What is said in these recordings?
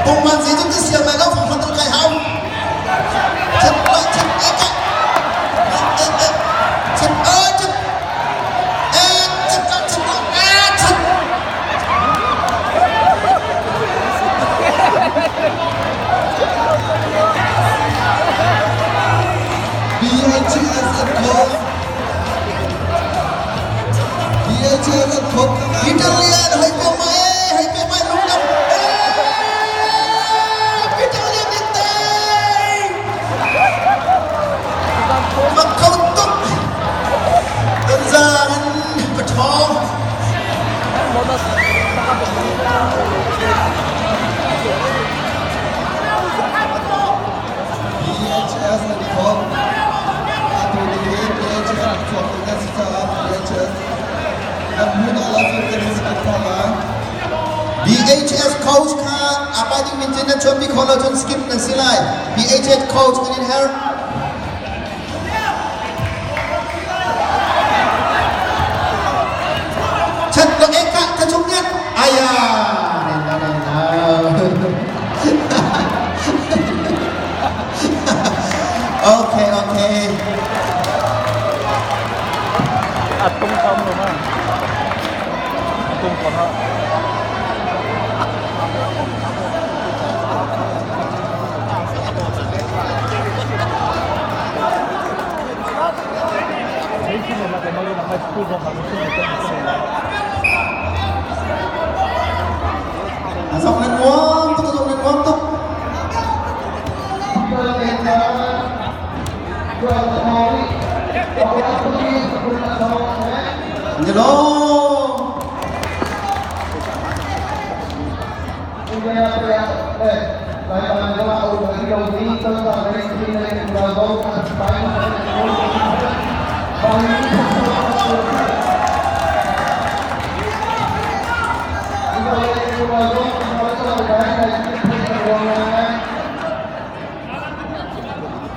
Pungman zei cu ti siang lai lo fang fang kai hau. Chet lo chet e ka. E e chet e chet e chet lo chet lo e chet. BHS an khawh. BHS an khawh. Peter Lian hei pe mai hei pe mai lungdam. Peter Lian nih tei. Mak kho tuk. Tonzang in ka ṭhawng. BHS an i khawh. Atu ni hi BHS an chuak ding an si caah BHS kan hmun ah la kan in skip hna lai. BHS coach kha a pai ding min cun nan chuahpi khawh lo cun skip nan si lai. BHS coach kan in herh. Chat lo ek ka ka chung ngat. Aya. Na na na. Okay, okay. A tung kam lo ma. A tung kam ha. A zong nan nuam tuk, a zong nan nuam tuk. Hello.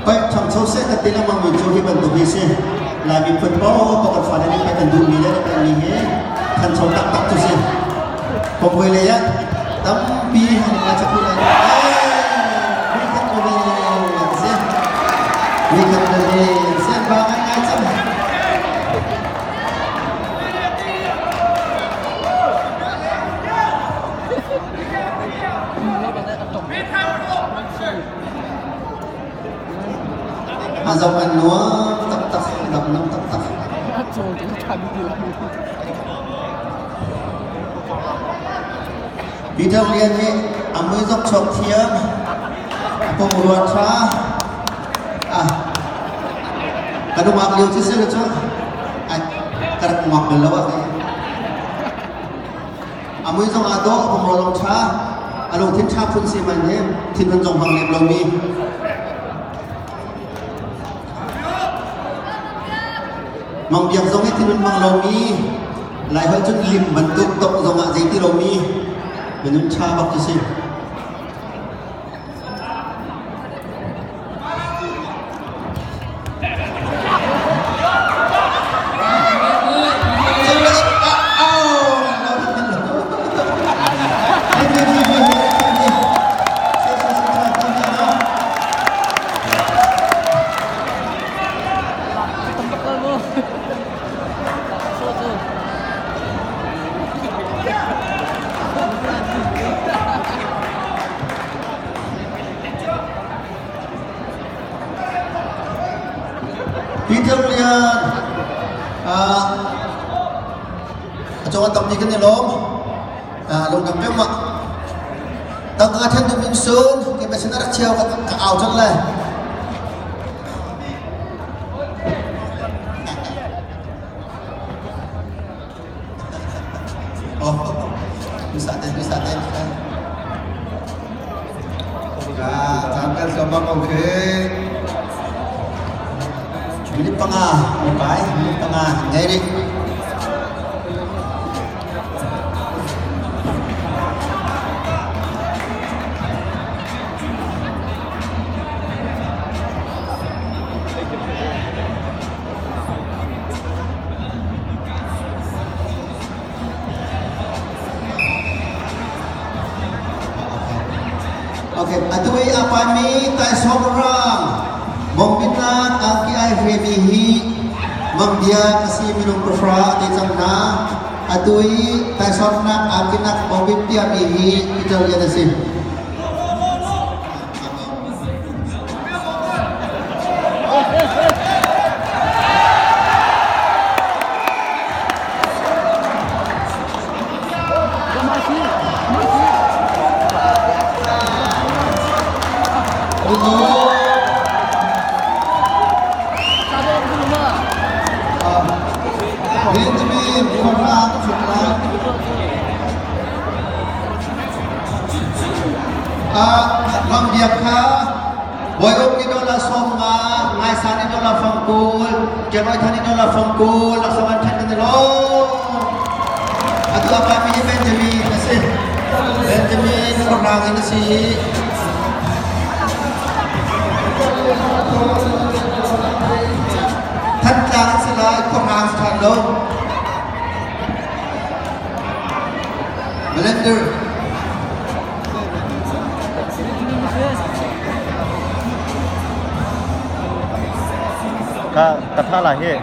Pai ṭhangcho seh kan ti lengmang mi cu hi bantuk hi si. Lai miphun paoh kan fale nih pai kan duhmi le kan mi hi ṭhancho taktak cu si. Kawmui lei ah tampi an i chak lai. Hey, kan ko ve an si. We kan ko ve an si. Ba ngai ngai cang. A zoh an nuam taktak, dam nam taktak. Peter Lian hi a mui zong chuak thiam, a pumrua ṭha, ah, ka nungak lio cu si lo cu, ai, ka rak ngak bal lo ah. A mui zong aa dawh, a pumrua zong ṭha, a lungthin ṭha phun si man hi thinhun zong hmang lem lomi. Mang Biak zong hi thinhun hmang lomi, Laiholh cun lim bantuk tok zong ah zei ti lomi minung ṭha bak cu si. Peter Lian a cawng tam kan i lawm lungdam peng ma tangka then dum in sun ke ma sin rak chiao ka au cang lai Oh, bisa ten, bisa ten. Caan kan som bak okay. Minit 5, may pai, minit 5. Ngay rin. Okay, atu i a paimi taisawm rang bawngbinak angki ai hremi hi mangbiak a si minung pahra a ti cang hna. Atu i taisawmnak angkinak bawngbi piami hi Peter Lian a si. Benjamin khuahrang chungah Mang Biak kha Bawium ni dollar 50, Ngaisa ni dollar 20, Kenoi Than ni dollar 20, laksawng an ṭhen kan i lawm. Atu a pami hi Benjamin a si. Benjamin khuahrang in a si. Thantlang an si lai, khuahrang si ṭhan lo. Blender. Ka ka tha lai hi.